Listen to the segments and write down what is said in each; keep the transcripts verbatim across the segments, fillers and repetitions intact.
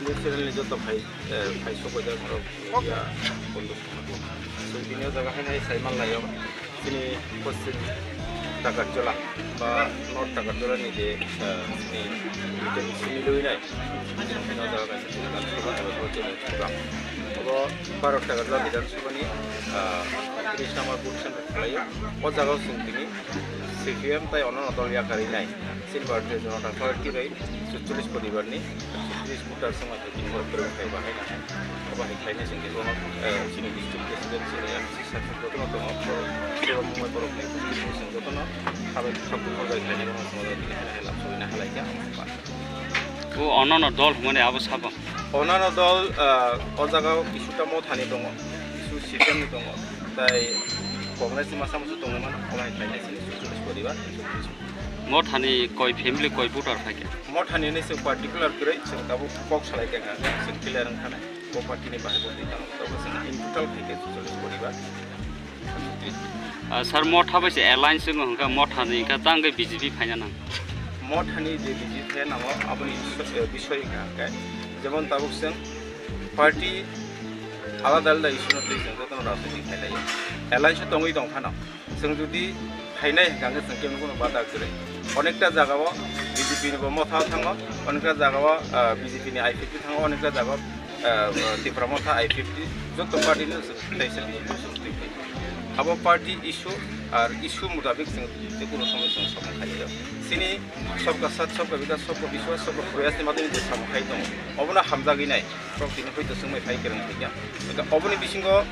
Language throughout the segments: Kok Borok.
News channel ni joto phai, eh, phai sokojak norok media bondhu songkha. Chwng tini o jaga haino sai manlaio. Chini Poschim Dakarjala ba North Dakarjala ni je, eh, chini Bidhan Simi Lui nai, chini o jaga kaisa chini Lok Sabha eba bo chini Tripura. Obo Bharat Dakarjala Bidhan Sabha ni, eh, tris number booth center khlaio. O jaga o chwng tini C P M tai onno dol yakarwi nai. Chini Bharatiya Janata Party bai sucholish poribar ni sucholish voter song hai tini borok kwrwng khai bahai na hai. Obo hai khlaina chwng tini borok, eh, chini district president, chini M C sir jotono tongo, borok, borok mungwi borok ni chwng jotono habai khak bukhar bai khlaina borok song tini hai hai lam sogwi na halai kha. O onno dol hwnmani abo sabo? Onno dol, eh, o jaga o kisuta mothani tongo, kisu C P M ni tongo, tai Congress ni masa musu tongwi mano, obo hai khlaina chwng sucholish poribar. Mothani koi family, koi voter phaikha? Mothani ni chwng particular kwrwi chwng tabuk kok salai kha, chwng clear wngkha nai. Bo party ni bahai bo twi tamo, tabuk chwng in total phaikha sucholish poribar. Ah, sir, Motha bai se alliance wngkha, Mothani wngkha tangwi B J P phaina nang? Mothani je B J P phaina nango, aboni isu-, eh, bisoi wngkha khe, jemon tabuk chwng party alada alada issue no twi chwng jotono rajniti khlai laio. Alliance o tongwi tong phano. Chwng jodi phainai hwnkha hwnkhe chwng kebo no bada kwrwi. Onekta jagao B J P ni bo motha thango, onekta jagao, ah, B J P ni I fifty thango, onekta jagao, ah, ah, Tipra Motha I fifty, joto party no chwng kaisa B J P chwng twi phai. Abo party issue ar issue mutabik chwng jekunu somoi chwng samung khaio. Chini Sabka Sath, Sabka Vikas, Sabka Vishwas, Sabka Prayas ni madhyome je samung khai tongo, obono hamjagwi nai. Borok tini hoito chwngbai phai kwrwng phaikha. Hwnkhe oboni bisingo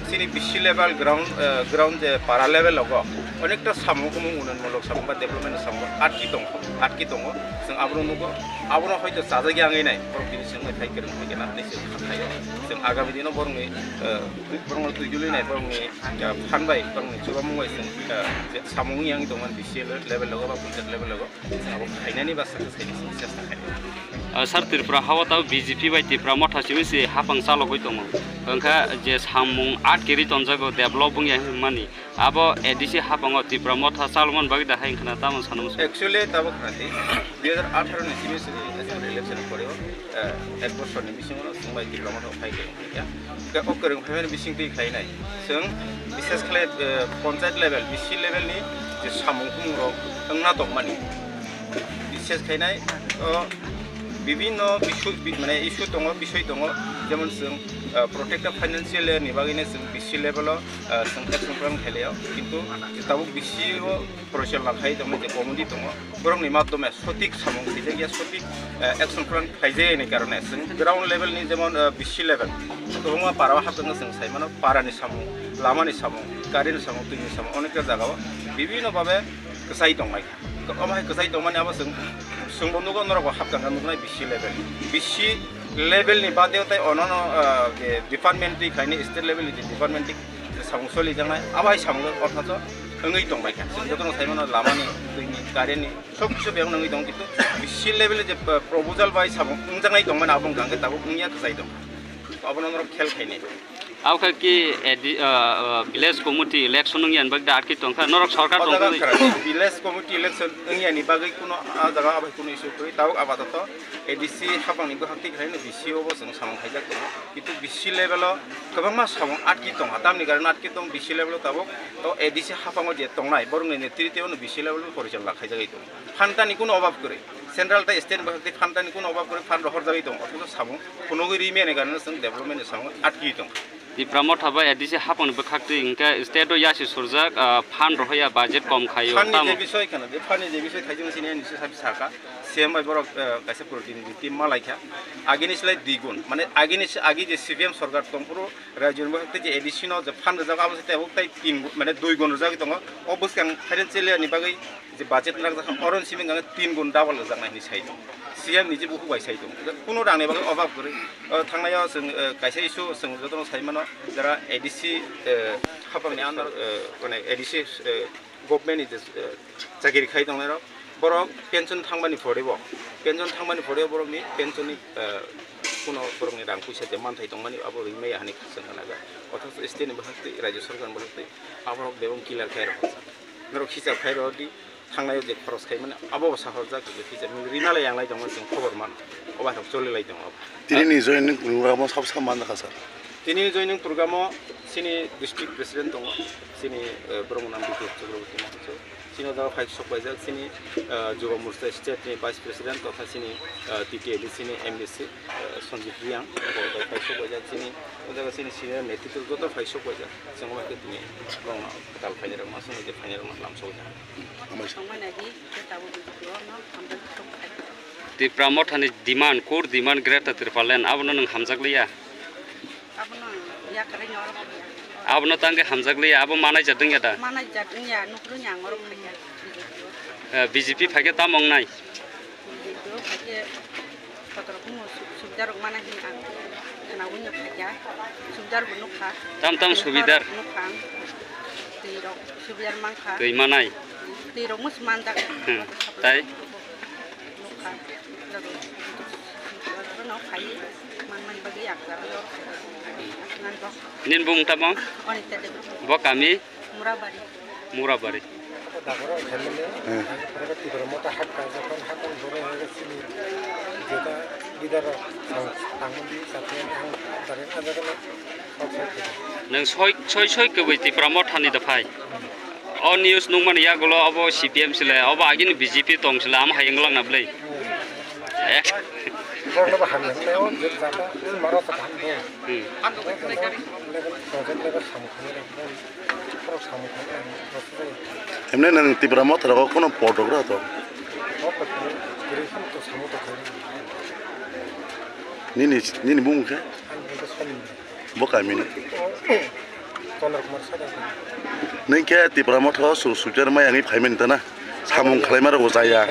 chini B C level ground, eh, ground je para level logo onekta samung kumung unonmulok samung ba development samung atki tong, atki tongo. Chwng abono nugo, abono hoito chajagya wngwi nai, borok tini chwngbai phai kwrwng phaikha na hinwi chwng khaio. Chwng agami dino borokni, eh, borokno twijlwi nai, borokni, eh, phan bai, borokni chubamung bai chwng, eh, je samung wngya wngwi tongmani B C level logo ba panchayat level logo. Abo khainani ba sakha khainani chesta khainani. Ah, sir, Tripura hao tao B J P bai Tipra Motha simi se hapang chalogwi tongo. Wngkha je samung atkiri tonjago, develop wngya hinmani. Abo A D C hapango Tipra Motha chalokmani bagwi da hai wngkhana tamo sanwi muchung? Actually, tabuk khati, dui hajar atharo ni simi se assembly election poreo, eh, ek bosor ni bisingo chwng bai Tipra Motha phai khe wngkha. Hwnkhe o kwrwng phaimani bisingtwi khlainai. Chwng bishes khlai, eh, panchayat level, B C level ni je samung humung rok wngna tongmani. Bishes khlainai, o bibinno bisu-, bi-, mane issue tongo, bisoi tongo, jemon chwng, eh, protected financial layer ni bagwino chwng B C level o, eh, chwng action plan khailaiyo, kintu tabuk B C o porichalna khai tongmani je committee tongo, borokni madhyome sotik samung khaijak ya, sotik, eh, action plan khaijak ya ni karone chwng ground level ni jemon, eh, B C level kwbangma para o hapjagna chwng sai mano, para ni samung, lama ni samung, current ni samung, twi ni samung, onekta jaga o bibinno babe kwchai tong lai kha. Omo hai kwchai tong mani abo chwng, chwng bo nugo norok bo hapjagna nuknai B C level, B C level ni bade o tai ono no, eh, je department twi khaini state level ni je department twi samung soli jaknai, abo hai samung othacho wngwi tong bai kha. Chwng jotono sai mano lama ni, twi ni, current ni, sob kisu bebak nangwi tongo, kintu B C level ni je, eh, proposal bai samung wngjaknai tong mani abo wngkha, hwnkhe tabuk wngya kwchai tong kha. Abono norok khel khainai. Abo khe ki, eh, di-, eh, eh, village committee election wngya ni bagwi da atki tong kha, norok sorkar tong kha. Village committee election wngya ni bagwi kuno ah jaga abai kuno issue kwrwi, tabuk apatoto A D C hapang ni bwkhak twi khlaino B C o bo chwng samung khaijak tongo. Kintu B C level o kwbangma samung atki tongkha, tamni karone atki tong B C level o tabuk o A D C hapang o je tongnai borokni netrite o no B C level o porichalna khaijagwi tongo. Phan tani kuno obab kwrwi, central tei state ni bwkhak twi phan tani kuno obab kwrwi, phan rohorjagwi tongo, othocho samung phunugwi ri mani karone chwng development ni samung atkiwi tongkha. Tipra Motha bai A D C hapang ni bwkhak twi hwnkhe state o yasi surjak, ah, phan rohoya budget kom khaio. Phan ni tamo je bisoi kheno, je phan ni je bisoi khaijak sini ani se sabi sakha, C M bai borok, eh, kaisa protinidhi team malaikha. Agini slai dui gun, mane agini se, agi je C P M sorkar tongphuru, rajyoni bwkhak twi je A D C no je phan rwjak, abo se tei abo tai tin gun, mane dui gun rwjagwi tongo. O bwskang financial year ni bagwi je budget narwkjakha, oro ni simi hwnkhai tin gun double rwjaknai hinwi sai tongo. C M ni je bukhuk bai sai tongo. Kuno rang ni bagwi obab kwrwi. O thangnai o chwng, eh, kaisa issue chwng jotono sai mano, jara A D C, eh, hapang ni under, eh, mane A D C, eh, government ni je, eh, chakiri khai tongnai rok, borok pension thangmani pore bo, pension thangmani pore borokni pension ni, eh, kuno borokni rang puisa je manthai tongmani abo rimaya hinwi khasang gana ja. Othocho state ni bwkhak twi, rajya sorkar ni bwkhak twi aborok bebak clear khai rok. Norok hisab khai rw di, Thangnai je khoros khai mani abo bo sahorjak je kisa nung rina lai yang lai tongma chwng khobor man. Oba thok choli lai tong abo. Tini ni joining program o sab sab man kha sir. Tini ni joining program o chini district president tongo, chini, eh, borok nang Bipul Chakraborty Mahajo. Chini o jaga phai sok paijak chini, eh, Juba Morcha state ni vice president totha chini, eh, T T A ni chini M D C, eh, Sanjib Reang. Bo phai sok paijak chini o jaga chini senior netritwo joto phai sok paijak. Chwng bai khe tini borokno kwtal phainairok ma songwi je phainairokno lam sokjak. Hambai. Tongmani agi khe tabuk B J P o no hamjak sok pathai. Tipra Mothani demand, core demand Greater Tipraland, abono nwng hamjak liya? Abono yakarwi norok ya. Abono tangwi hamjak liya, abo manai jat wngya da? Manai jat wngya, nukrwi ang norok khaikha B J P o. Eh, B J P phaikhe tamo wngnai? B J P o phaikhe kotorok phano su-, subida rok mana hin ang khwnaui no khaikha, subida rok bo nukha. Tam tam subida? Nukha ang. Twi rok subida mankha. Twi manai? Twi rok musi manjak. Hmm. Tai? Nukha. Joto subida rok no khai manmani bagwi ang jagao nang bo. Nini bumung tamo? Anita Debbarma. Bo kami? Murabari. Murabari. Dagoro khaimani, Hmm. Ang Tipra Motha hat ka, jokhon hat ang borok hwnwi sini jeta leader rok ang tangmani sakni ang dari ajaga na. Nwng soi, soi, soi kwbwi Tipra Mothani da phai. O news nukmani yagulo obo C P M sile, obo agini B J P tong sile, amo hai wnglang na bwlai. Eh. Borokno bo hamya hwnwi o jeta maro ta hamya. Hmm. Level, project level samung khainai rok, borok samung khainai rok, Hemne nwng Tipra Motha rogo kono podogra to? Nini, nini bumung khe? Bo kamini. Nwng khe Tipra Motha o sur sujar mai ani phaimani tana? Samung khlaima rogo jaya.